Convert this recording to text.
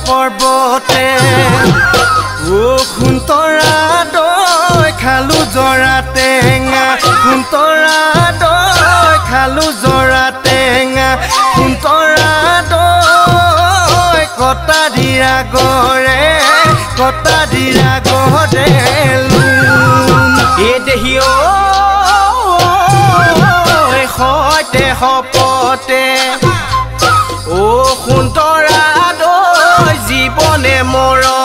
পৰ্বতে। অ সোণতৰা দৈ খালো জৰা টেঙা, সোণতৰা দৈ খালো জৰা টেঙা, সোণতৰা দৈ কটাৰীয়া গড়ে, কটাৰীয়া গড়ে লোন। এ দেহি ঐ সতে শপতে, অ সোণতৰা দৈ জীৱনে মৰণে।